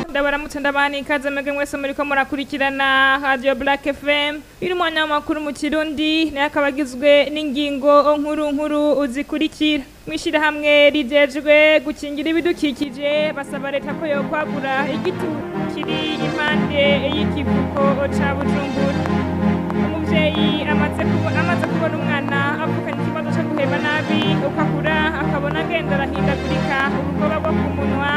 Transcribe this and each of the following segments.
Ndabaramutse, ndabani ikaze mwebwe mwese muriko murakurikirana Radio Black FM. Iri mwanya w'amakuru mu Kirundi nayo akaba agizwe n'ingingo nkuru nkuru zikurikira. Mw'ishirahamwe rijejwe gukingira ibidukikije basaba leta ko yokwagura igituro kiri impande y'ikivuko ca Bujumbura. Umuvyeyi amaze kubona umwana avukanye ikibazo co guhema nabi, uko akura akabona agenda arahindagurika urukoba rwo ku munwa,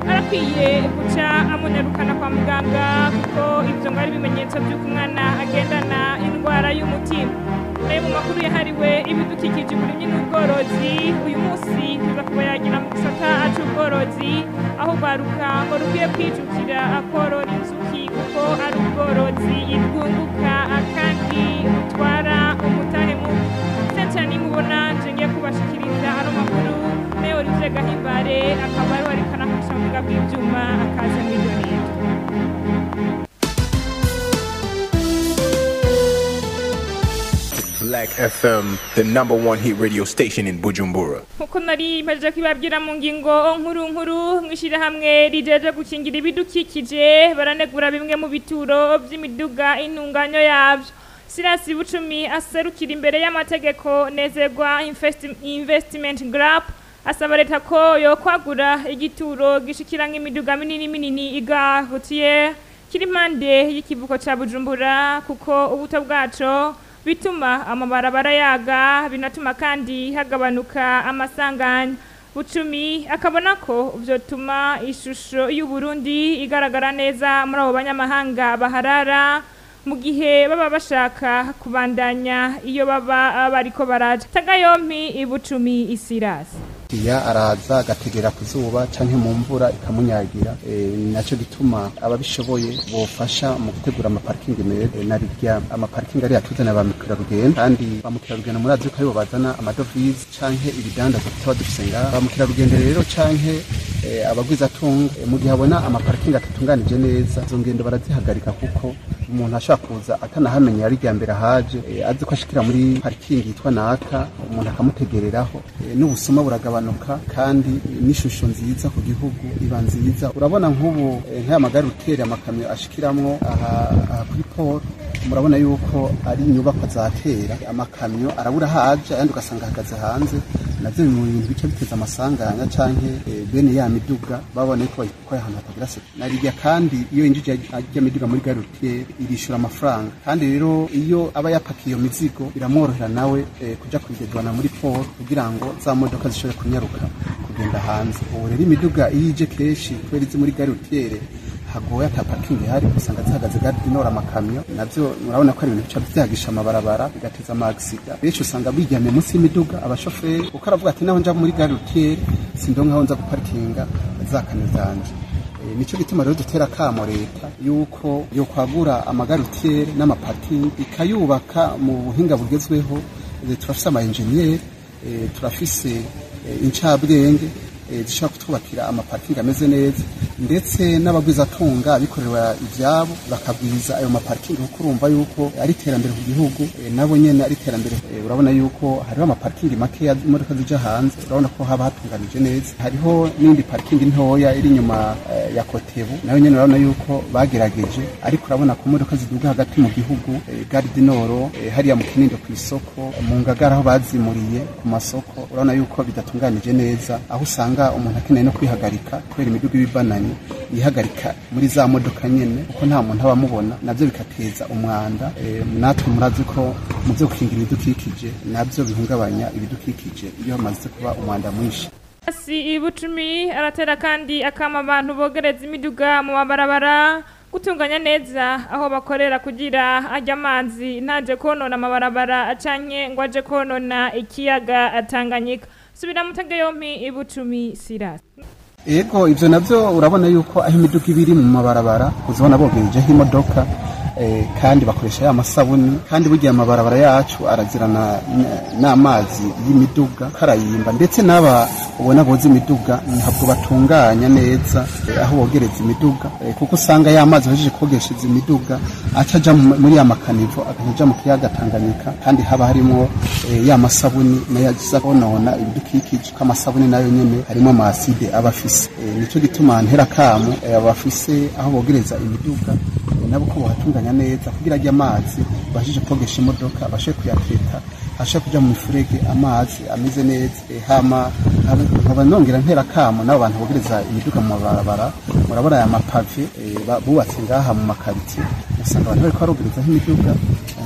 arakwiye guca amunyarukana kwa muganga, kuko ivyo ngo ari ibimenyetso vy'uko umwana agendana indwara y'umutima. Nayo mu makuru yahariwe ibidukikije, uburimyi n'ubworozi, uyu munsi tuza kuba yagira mu gisata c'ubworozi, aho urwaruka ngo rukwiye kwijukira korora inzuki kuko ari ubworozi bwunguka kandi butwara umutahe muto. Cynthia Nimubona nje ngiye kubashikiriza ano makuru, nayo Olivier Gahimbare akaba ariwe ariko anafasha mu buhinga bw'ivyuma akaza mw'iryo. Black FM, the number one hit radio station in Bujumbura. Nkuko nari mpejeje kubabwira mu ngingo nkuru nkuru, mw'ishirahamwe rijeje gukingira ibidukikije baranegura bimwe mu bituro vy'imiduga intunganyo yavyo. Sirasi Bucumi aserukira imbere y'amategeko Nezerwa Investment Group asaba leta ko yokwagura igituro gishikira nk'imiduga minini minini igahutiye kiri impande y'ikivuko ca Bujumbura, kuko ubuto bwaco bituma amabarabara yaga, binatuma kandi hagabanuka amasanganya. Bucumi akabona ko vyotuma ishusho y'Uburundi igaragara neza muri abo banyamahanga baharara mu gihe baba bashaka kubandanya iyo baba bariko baraja. Tagayompi Ibucumi Isirasi. Iya, araza agategera ku zuba canke mu mvura ikamunyagira. Naco gituma ababishoboye bofasha mu gutegura amaparikingi meza, narirya amaparikingi ari atuzana ba mukerarugendo, kandi ba mukerarugendo murazi ko aribo bazana amadovize canke ibidandazwa tutaba dufise ngaha. Ba mukerarugendo rero canke abagwizatunga, mu gihe abona amaparikingi atatunganije neza, izo ngendo barazihagarika, kuko umuntu ashobora kuza atanahamenya ari irya mbere ahaje, azi ko ashikira muri parikingi yitwa naka, umuntu akamutegereraho. N'ubusuma buragabanuka kandi n'ishusho nziza ku gihugu iba nziza. Urabona nk'ubu nk'aya magare utera amakamyo ashikiramwo aha kuri port, murabona yuko ari inyubakwa za kera, amakamyo arabura haje, ayandi ugasanga ahagaze hanze. Navyo biri mu bintu bica biteza amasanganya canke bene ya miduga babone ko ahantu hatagira sécurité. Narirya kandi iyo yinjije ajya miduga muri gare routière irishura amafaranga, kandi rero iyo aba yapakiye iyo mizigo biramworohera nawe kuja kuyidedwana muri port kugira ngo za modoka zishobore kunyaruka kugenda hanze. Ubu rero imiduga iyo ije kenshi kubera izi muri gare routière hagoye, ata parking ihari, usanga zihagaze gare du Nord amakamyo. Navyo murabona ko ari ibintu bica vyagisha amabarabara, bigateza ama accident. Benshi usanga biryamye munsi y'imiduga abashoferi, kuko aravuga ati naho nja muri gare routière sindonka aho nza guparikinga za kamyo zanje. Nico gituma rero dutera kamo leta yuko yo kwagura amagare routière n'amaparking, ikayubaka mu buhinga bugezweho. Turafise ama engineer, turafise incabwenge zishobora kutwubakira amaparking ameze neza, ndetse n'abagwizatunga abikorera ivyabo bakagwiza ayo maparking, kuko urumva yuko ari iterambere ku gihugu, nabo nyene ari iterambere. Urabona yuko hariho amaparking make imodoka zija hanze, urabona ko haba hatunganije neza. Hariho n'indi parking ntoya iri inyuma ya Kotebu, nayo nyene urabona yuko bagerageje, ariko urabona ko imodoka ziduga hagati mu gihugu, gare du Nord, hariya mu Kinindo ku isoko, mu Ngagara aho bazimuriye ku masoko, urabona yuko bidatunganije neza, aho usanga umuntu akeneye no kwihagarika kubera imiduga ibibananye yihagarika muri za modoka nyene, kuko nta muntu aba amubona, navyo bigateza umwanda. Natwe murazi ko mu vyo gukingira ibidukikije navyo bihungabanya ibidukikije iyo hamaze kuba umwanda mwinshi. Si Ibucumi aratera kandi akama abantu bogereza imiduga mu mabarabara gutunganya neza aho bakorera kugira ajya amazi ntaje konona amabarabara canke ngo aje konona ikiyaga Tanganyika. Subira mutege yompi Ibucumi Siras. Ego, ivyo navyo urabona yuko aho imiduga ibiri mu mabarabara uzibona bogejeho imodoka. kandi bakoresha ya masabuni, kandi burya amabarabara yacu arazirana n'amazi y'imiduga karayimba, ndetse n'aba ubona boza imiduga ntabwo batunganya neza aho bogereza imiduga, kuko usanga ya mazi bahejeje kogeshereza imiduga aca muri ya makanivo akaja mu kiyaga Tanganyika, kandi haba harimo ya masabuni nayo aza konona ibidukikije, ko amasabuni nayo nyene harimo amaside aba afise. Nico gituma ntera kamo abafise aho bogereza imiduga nabo ko bohatunganya neza kugira ajya amazi bahejeje kogesha imodoka bashe kuyatreta, asha kuja mu mifurege amazi ameze neza. Hama nkaba nongera ntera kamo n'abo bantu bogereza imiduga mu mabarabara, murabona aya mapave bubatse ngaha mu makaritiye, usanga abantu bariko barogerezaho imiduga,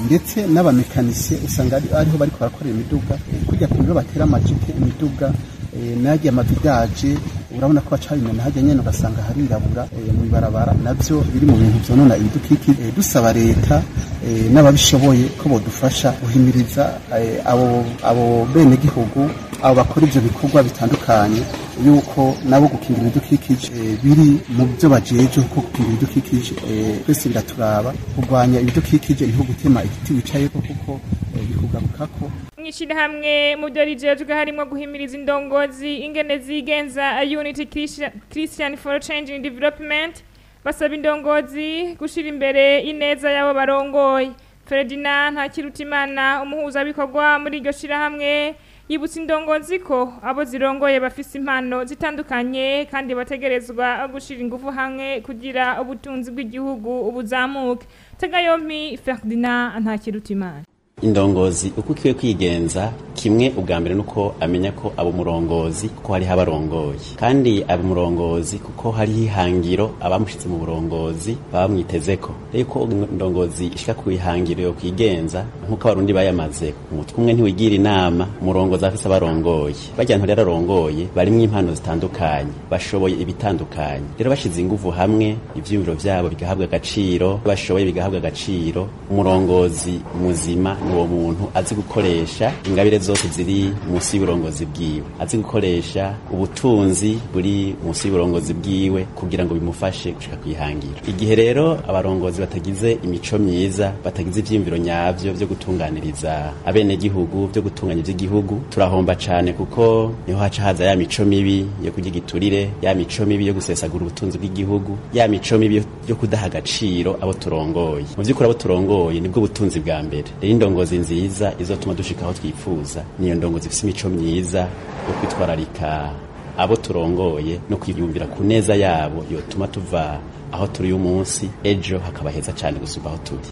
ndetse n'abamekanisiye usanga ariho bariko barakorera imiduga, kurya kuntu batera amajike imiduga n'arya amavidaje urabona ko bacabimena hajya nyene ugasanga harirabura mu ibarabara, navyo biri mu bintu vyonona ibidukikije. Dusaba leta n'ababishoboye ko bodufasha guhimiriza abo bene gihugu abo bakora ivyo bikorwa bitandukanye yuko nabo gukingira ibidukikije biri mu byo bajeje, kuko gukingira ibidukikije twese biraturaba. Kurwanya ibidukikije niho gutema igiti wicayeko kuko bikugarukako. Mwishirahamwe mu byo rijejwe harimo guhimiriza indongozi ingene zigenza Unity Christian for Change and Development, basaba indongozi gushira imbere ineza yabo barongoye. Ferdinand Ntakirutimana umuhuzabikorwa muri iryo shirahamwe yibutsa indongozi ko abo zirongoye bafise impano zitandukanye kandi bategerezwa gushira ingufu hamwe kugira ubutunzi bw'igihugu ubuzamuke. Tega yompi Ferdinand Ntakirutimana. Indongozi uko ikwiye kwigenza, kimwe ubwa mbere nuko amenya ko abo murongozi kuko hariho abarongoye, kandi abo murongozi kuko hariho ihangiro abamushitse mu burongozi bamwitezeko. Rero ko indongozi ishika ku ihangiro yo kwigenza nkuko abarundi bayamaze, umutwe umwe ntiwigira inama, umurongozi afise abarongoye. Barya ntu rero arongoye barimwo impano zitandukanye, bashoboye ibitandukanye. Rero bashize inguvu hamwe, ivyiyumviro vyabo bigahabwa agaciro, bashoboye bigahabwa agaciro. Umurongozi muzima uwo muntu azi gukoresha ingabire zose ziri munsi y'uburongozi bwiwe, azi gukoresha ubutunzi buri munsi y'uburongozi bwiwe kugira ngo bimufashe gushika kwihangira. Igihe rero abarongozi batagize imico myiza, batagize ivyiyumviro nyavyo vyo gutunganiriza abenegihugu, vyo gutunganya ivy'igihugu, turahomba cane, kuko niho haca haza ya mico mibi yo kurya igiturire, ya mico mibi yo gusesagura ubutunzi bw'igihugu, ya mico mibi yo kudaha agaciro abo turongoye. Mu vy'ukuri abo turongoye nibwo butunzi bwa mbere. Rero indongozi nziza izotuma dushika aho twifuza niyo ndongozi ifise imico myiza yo kwitwararika abo turongoye no kwiyumvira ku neza yabo, yotuma tuva aho turi uyu munsi ejo hakaba heza cyane gusumba aho turi.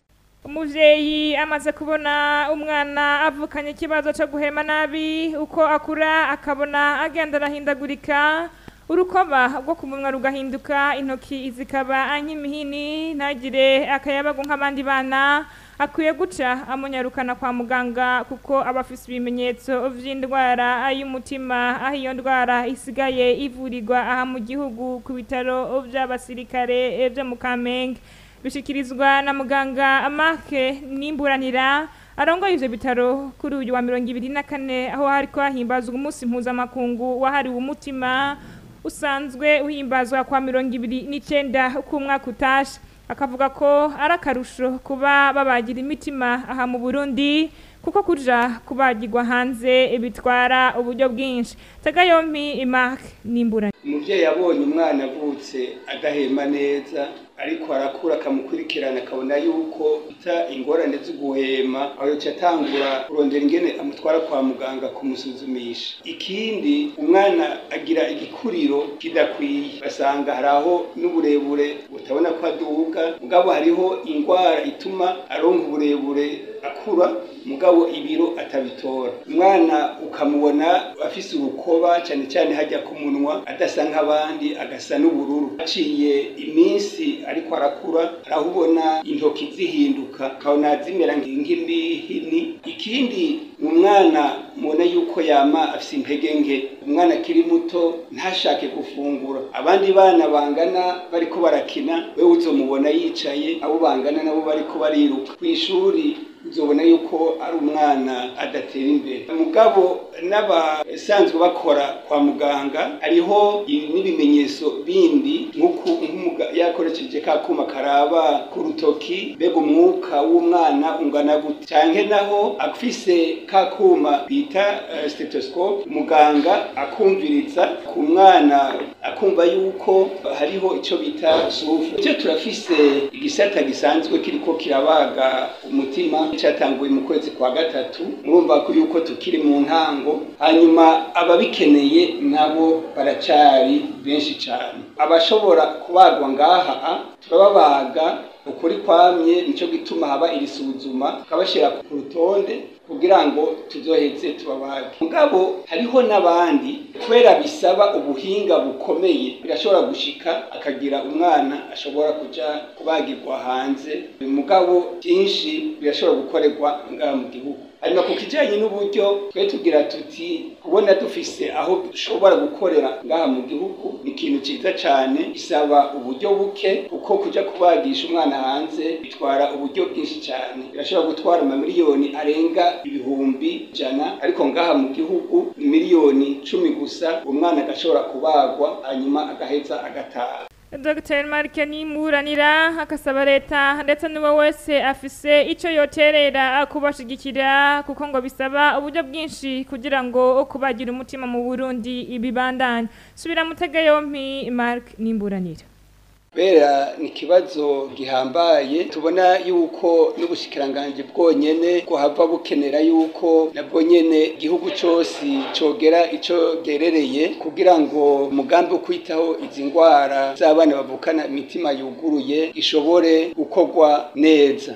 Umuvyeyi amaze kubona umwana avukanye ikibazo cyo guhema nabi, uko akura akabona agenda arahindagurika, urukoba rwo ku munwa rugahinduka, intoki zikaba nk'imihini, ntagire akayabagu nk'abandi bana, akwiye guca amunyarukana kwa muganga kuko aba afise ibimenyetso vy'indwara y'umutima, aho iyo ndwara isigaye ivurirwa aha mu gihugu ku bitaro vy'abasirikare vyo mu Kamenge. Bishikirizwa na muganga Mark Nimburanira arongoye ivyo bitaro kuri uyu wa 24, aho hariko hahimbazwa umunsi mpuzamakungu wahariwe umutima usanzwe uhimbazwa kwa 29 k'umwaka utashe. Akavuga ko ari akarusho kuba babagira imitima aha mu Burundi kuko kuja kubagirwa hanze bitwara uburyo bwinshi. Tega yompi Mark Nimburanira. Umuvyeyi abonye umwana avutse adahema neza, ariko arakura akamukurikirana akabona yuko ita ingorane zo guhema, aho yoca atangura kurondera ingene amutwara kwa muganga kumusuzumisha. Ikindi, umwana agira igikuriro kidakwiye, basanga haraho n'uburebure utabona ko aduga, mugabo hariho ingwara ituma aronka uburebure akura, mugabo ibiro atabitora. Umwana ukamubona afise urukoba cyane cyane hajya ku munwa, adasa nk'abandi, agasa n'ubururu. Aciye iminsi ariko arakura, arahubona intoki zihinduka, akabona zimera nk'imihini. Ikindi, umwana mubona yuko yama afise intege nke, umwana akiri muto ntashake gufungura. Abandi bana bangana bariko barakina, wewe uzomubona yicaye, abo bangana nabo bariko bariruka. Kw'ishuri Uzobona yuko ari umwana adatera imbere. Mugabo n'abasanzwe bakora kwa muganga, hariho n'ibimenyetso bindi, nk'uko yakoresheje ka kuma karaba ku rutoki, mbega umwuka w'umwana ungana gute, canke naho afise ka kuma bita stethoscope, muganga akumviriza ku mwana akumva yuko hariho ico bita souffle. Icyo turafise igisata gisanzwe kiriko kirabaga umutima, cyatanguye mu kwezi kwa gatatu. Murumva ko yuko tukiri mu ntango. Hanyuma ababikeneye nabo baracari benshi cyane. Abashobora kubagwa ngaha turababaga ukuri kwamye, nico gituma haba iri suzuma, tukabashyira ku rutonde kugira ngo tuzoheze tubabage. Mugabo hariho n'abandi, kubera bisaba ubuhinga bukomeye, birashobora gushika akagira umwana ashobora kuja kubagirwa hanze. Mugabo byinshi birashobora gukorerwa ngaha mu gihugu. Hanyuma ku kijanye n'uburyo, twe tugira tuti kubona dufise aho dushobora gukorera ngaha mu gihugu ni ikintu ciza cane, isaba uburyo buke, kuko kuja kubagisha umwana hanze bitwara uburyo bwinshi cane, birashobora gutwara amamiliyoni arenga 100,000,000, ariko ngaha mu gihugu ni 10 miliyoni gusa, umwana agashobora kubagwa hanyuma agaheza agataha. Dr Mark Nimuranira akasaba leta ndetse n'uwo wese afise ico yoterera kubashigikira, kuko ngo bisaba uburyo bwinshi kugira ngo kubagira umutima mu Burundi ibibandanye. Subira mutege yompi Mark Nimburanira. Kubera ni ikibazo gihambaye, tubona yuko n'ubushikiranganji bwonyene ko hava bukenera yuko nabwo nyene igihugu cose cogera ico gerereye kugira ngo umugambi wo kwitaho izi ngwara z'abana bavukana imitima yuguruye ishobore gukorwa neza.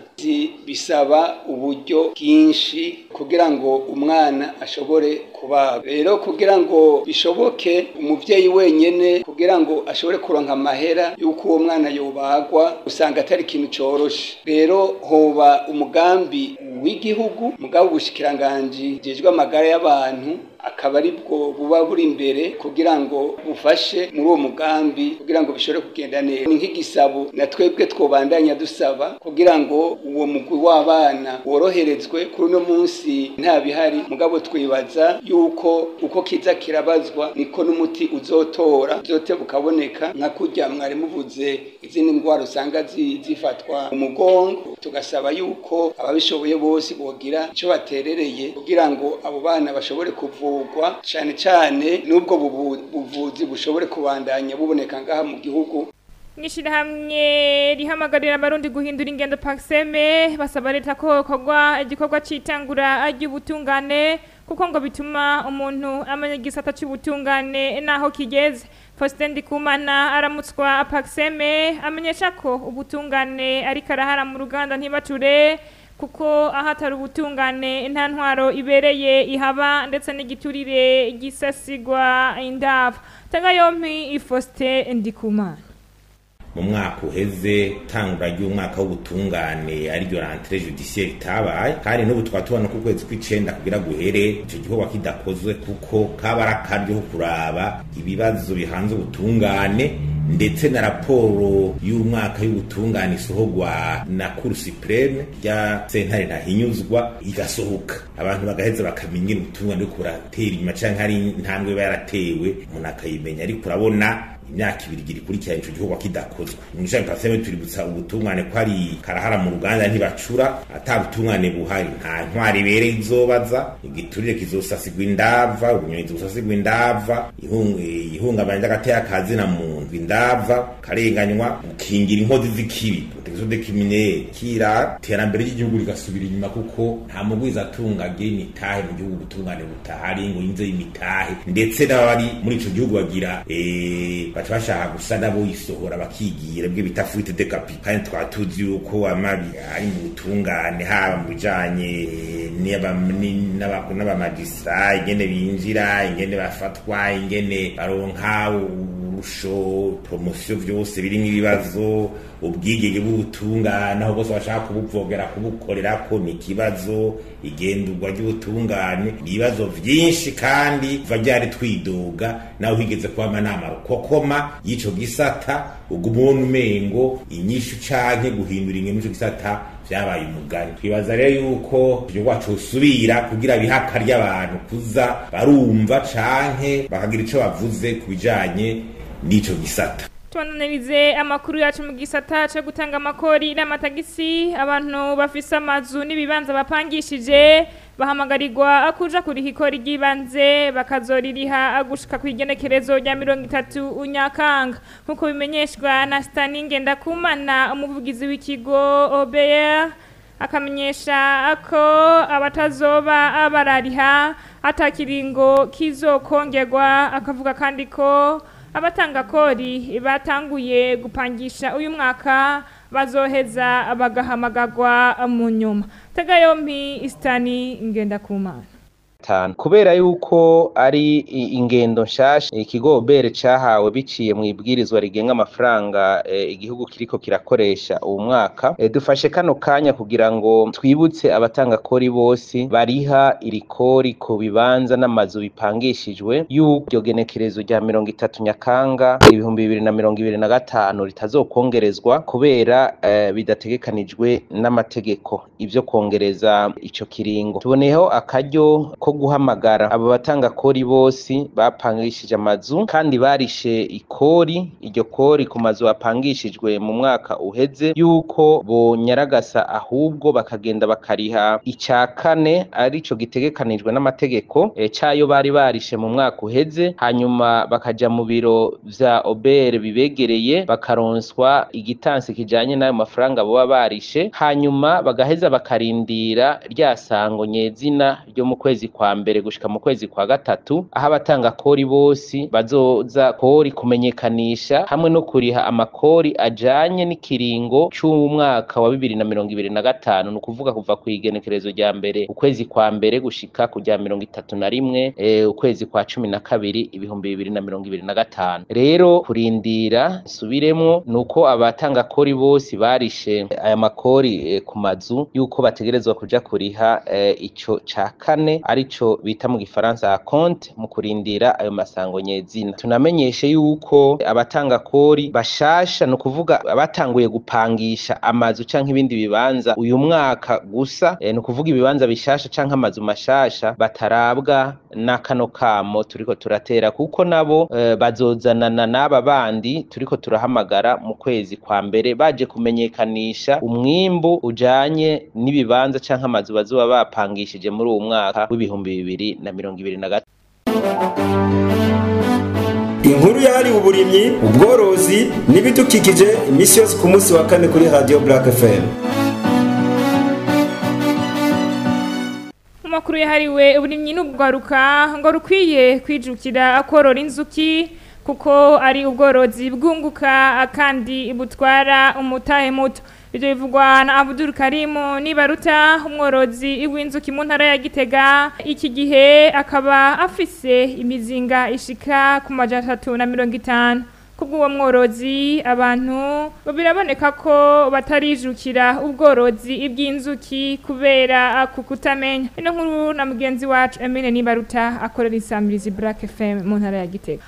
Bisaba uburyo bwinshi kugira ngo umwana ashobore kubaga. Rero kugira ngo bishoboke, umuvyeyi wenyene kugira ngo ashobore kuronka amahera yuko uwo mwana yobagwa, usanga atari ikintu coroshe. Rero hoba umugambi w'igihugu, mugabo ubushikiranganji bujejwe amagara y'abantu akaba ari bwo buba buri imbere kugira ngo bufashe muri uwo mugambi kugira ngo bishobore kugenda neza. Ni nk'igisabo na twebwe twobandanya dusaba kugira ngo uwo mugwi w'abana woroherezwe. Kuri uno munsi nta bihari, mugabo twibaza yuko uko kiza kirabazwa niko n'umuti uzotora uzoteba ukaboneka, nka kurya mwari muvuze izindi ndwara usanga zifatwa umugongo. Tugasaba yuko ababishoboye bose bogira ico baterereye kugira ngo abo bana bashobore kuvurwa, cane cane n'ubwo buvuzi bushobore kubandanya buboneka ngaha mu gihugu. Mwishirahamwe rihamagarira abarundi guhindura ingendo Paxeme, basaba leta ko hokorwa igikorwa c'itangura ry'ubutungane, kuko ngo bituma umuntu amenya igisata c'ubutungane naho kigeze. Faustin Ndikumana aramutswa Paxeme amenyesha ko ubutungane ariko arahara mu ruganda ntibacure, kuko ahatari ubutungane nta ntwaro ibereye ihaba, ndetse n'igiturire gisasigwa indava. Tega yompi Faustin Ndikumana. Mu mwaka uheze, tangura ry'umwaka w'ubutungane, ariryo rentrée judiciaire, itabaye, kandi n'ubu tukaba tubona ko ukwezi kw'icenda kugira guhere ico gikorwa kidakozwe, kuko kaba ari akaryo ko kuraba ibibazo bihanze ubutungane, ndetse na raporo y'umwaka y'ubutungane isohorwa na Cour suprême rya sentare ntahinyuzwa igasohoka, abantu bagaheza bakamenya ingene ubutungane buriko buratera inyuma canke hari intambwe iba yaratewe, umuntu akayimenya. Ariko urabona imyaka 2 igira ikurikirana ico gikorwa kidakozwe. Mw'ishami Paxeme tuributsa ubutungane ko ari karahara mu ruganda ntibacura. Ata butungane buhari, nta ntwari ibereye izobaza, igiturire kizosasigwa indava, ubunyoni busasigwa indava, ihungabana ry'agateka kazina muntu indava, karenganywa, gukingira inkozi z'ikibi, protection des criminels, kira iterambere ry'igihugu rigasubira inyuma, kuko nta mugwiza atunga agira imitahe mu gihugu ubutungane butahari ngo yinze imitahe, ndetse n'abari muri ico gihugu bagira baca bashaka gusa nabo yisohora bakigira bwe bita fuite de capital. Kandi tukaba tuzi yuko amabi ari mu butungane, haba mu bijanye n'abamagistrat, ingene binjira, ingene bafatwa, ingene baronka urusho, promotion, vyose birimwo ibibazo. Ubwigenge bw'ubutungane aho bose bashaka kubuvogera kubukorerako ni ikibazo, igendurwa ry'ubutungane ni ibibazo vyinshi, kandi kuva ryari twidoga naho higeze kuba amanama rukokoma y'ico gisata, uguma ubona umengo inyishu canke guhindura ingendo ico gisata vyabaye umugani. Twibaza rero yuko igikorwa cosubira kugira bihaka ry'abantu kuza barumva canke bakagira ico bavuze ku bijanye n'ico gisata. Tubandanirize amakuru yacu mu gisata cyo gutanga amakori n'amatagisi. Abantu bafise amazu n'ibibanza bapangishije bahamagarirwa kuja kuriha ikori ry'ibanze, bakazoririha gushika ku igenekerezo rya 30 Nyakanga, nk'uko bimenyeshwa na Stani Ngendakumana, umuvugizi w'ikigo OBR. Akamenyesha ko abatazoba barariha atakiringo kizokongerwa. Akavuga kandi ko abatanga kori batanguye gupangisha uyu mwaka bazoheza bagahamagagwa mu nyuma. Tega yompi Istani Ngendakumana. Kubera yuko ari ingendo nshasha ikigo OBR cahawe biciye mu ibwirizwa rigenga amafaranga igihugu kiriko kirakoresha uwu mwaka, dufashe kano kanya kugira ngo twibutse abatanga kori bose bariha iri kori ku bibanza n'amazu bipangishijwe yuko iryo genekerezo rya 30 Nyakanga 2025 ritazokongerezwa kubera bidategekanijwe n'amategeko ivyo kongereza ico kiringo. Tuboneyeho akaryo ko guhamagara abo batanga kori bose bapangishije amazu kandi barishe ikori, iryo kori ku mazu bapangishijwe mu mwaka uheze, yuko bonyaragasa ahubwo bakagenda bakariha ica kane arico gitegekanijwe n'amategeko cayo bari barishe mu mwaka uheze, hanyuma bakaja mu biro vya OBR bibegereye bakaronswa igitansi kijanye n'ayo mafaranga boba barishe, hanyuma bagaheza bakarindira rya sango nyezina ryo mu kwezi kwa mbere gushika mu kwezi kwa gatatu, aho abatanga kori bose bazoza kori kumenyekanisha hamwe no kuriha amakori ajanye n'ikiringo c'umwaka wa 2025, ni ukuvuga kuva ku igenekerezo rya mbere ukwezi kwa mbere gushika ku rya 31 ukwezi kwa 12 2025. Rero kurindira subiremwo nuko abatanga kori bose barishe aya makori ku mazu yuko bategerezwa kuja kuriha ico ca kane arico bita mu gifaransa compte mu kurindira ayo masango nyezina. Tunamenyeshe yuko abatanga kori bashasha, no kuvuga abatanguye gupangisha amazu canke ibindi bibanza uyu mwaka gusa, no kuvuga ibibanza bishasha canke amazu mashasha, batarabwa na kano kamo turiko turatera, kuko nabo bazozanana n'aba bandi turiko turahamagara mu kwezi kwa mbere baje kumenyekanisha umwimbu ujanye n'ibibanza canke amazu bazoba bapangishije muri uwo mwaka w'2023. Inkuru yahariwe uburimyi, ubworozi n'ibidukikije iminsi yose ku munsi wa kane kuri Radio Black FM. Mu makuru yahariwe uburimyi n'ubwaruka, ngo rukwiye kwijukira korora inzuki kuko ari ubworozi bwunguka kandi butwara umutahe muto. Ibyo bivugwa na Abdul Karim Nibaruta, umworozi w'inzuki mu ntara ya Gitega. Iki gihe akaba afise imizinga ishika ku 350. Kubw'uwo mworozi, abantu biraboneka ko batarijukira ubworozi bw'inzuki kubera kukutamenya. Ino nkuru na mugenzi wacu Emine Nibaruta akorera Isamirizi Black FM mu ntara ya Gitega.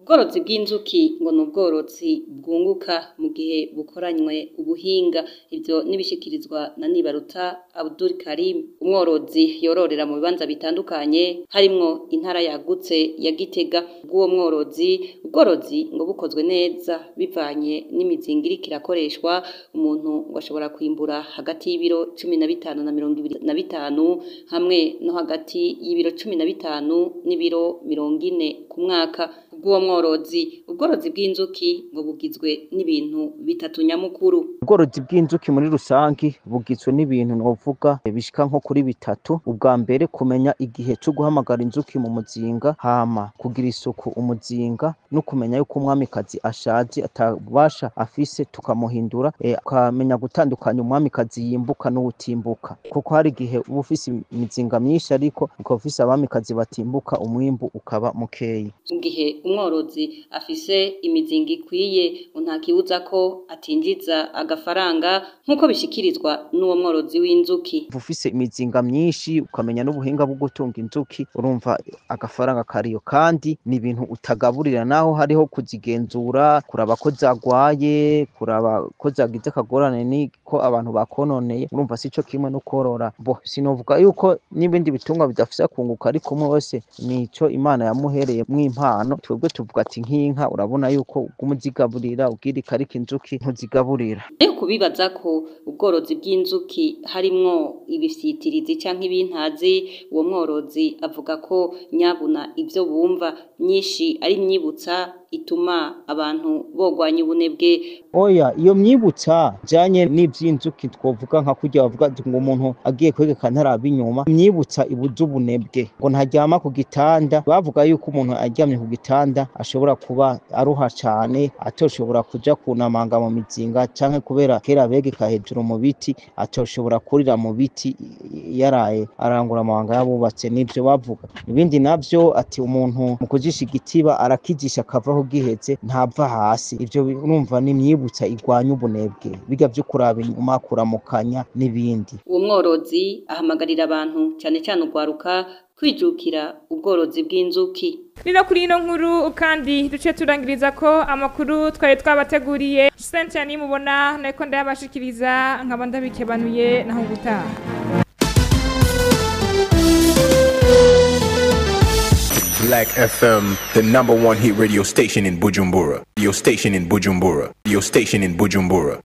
Ubworozi bw'inzuki ngo ni ubworozi bwunguka mu gihe bukoranywe ubuhinga. Ibyo nibishikirizwa na Nibaruta Abdul Karim, umworozi yororera mu bibanza bitandukanye harimwo intara yagutse ya Gitega. Bw'uwo mworozi, ubworozi ngo bukozwe neza bivanye n'imizinga iriko irakoreshwa, umuntu ngo ashobora kwimbura hagati y'ibiro 15 na 25 hamwe no hagati y'ibiro 15 n'ibiro 40 ku mwaka. Bw'uwo mworozi, ubworozi bw'inzuki ngo bugizwe n'ibintu bitatu nyamukuru. Ubworozi bw'inzuki muri rusangi bugizwe n'ibintu novuga bishika nko kuri bitatu. Ubwa mbere, kumenya igihe cyo guhamagara inzuki mu muzinga, hama kugira isuku umuzinga, no kumenya yuko umwamikazi ashaje atabasha afise tukamuhindura, ukamenya gutandukanya umwamikazi yimbuka n'uwutimbuka, kuko hari igihe uba ufise imizinga myinshi ariko ukaba ufise abamikazi batimbuka, umwimbu ukaba mukeyi. Mu gihe umworozi afise afise imizinga ikwiye ngo nta kibuza ko atinjiza agafaranga nk'uko bishikirizwa n'uwo mworozi w'inzuki. Ufise imizinga myinshi ukamenya n'ubuhinga bwo gutunga inzuki, urumva agafaranga kariyo, kandi ni ibintu utagaburira, naho hariho kuzigenzura, kuraba ko zagwaye, kuraba ko zagize akagorane niko abantu bakononeye. Urumva sico kimwe no korora. Bo sinovuga yuko n'ibindi bitungwa bidafise kunguka, ariko umwe wese nico Imana yamuhereye mw'impano. Twebwe tuvuga ati nk'inka urabona yuko umuzigaburira ubwirika, ariko inzuki ntuzigaburira. Rero kubibaza ko ubworozi bw'inzuki harimwo ibifyitirizi canke ibintazi, uwo mworozi avuga ko nyabuna ivyo bumva myinshi ari imyibutsa ituma abantu bogwanya ubunebwe. Oya, iyo myibutsa janye n'ivy'inzuki twovuga nka kurya bavuga ngo umuntu agiye kwegeka ntaraba inyuma, imyibutsa ibuza ubunebwe, ngo ntaryama ku gitanda. Bavuga yuko umuntu aryamye ku gitanda ashobora kuba aruha cane, atoshobora kuja kunamanga mu mizinga, canke kubera kera begeka hejuru mu biti, atoshobora kurira mu biti yaraye arangura amabanga y'abubatse, nivyo bavuga. Ibindi navyo ati umuntu mu kujisha igitiba arakijisha akavaho gihetse, ntava hasi. Ivyo urumva ni imyibutsa igwanya ubunebwe, biga vyo kuraba inyuma, kuramukanya n'ibindi. Uwo mworozi ahamagarira abantu cane cane urwaruka kwijukira ubworozi bw'inzuki. Nino kuri ino nkuru kandi duce turangiriza ko amakuru twari twabateguriye. Cynthia nimubona nako ndayabashikiriza, nkaba ndabikebanuye naho gutaha. Black FM, the number one hit radio station in Bujumbura. Your station in Bujumbura. Your station in Bujumbura.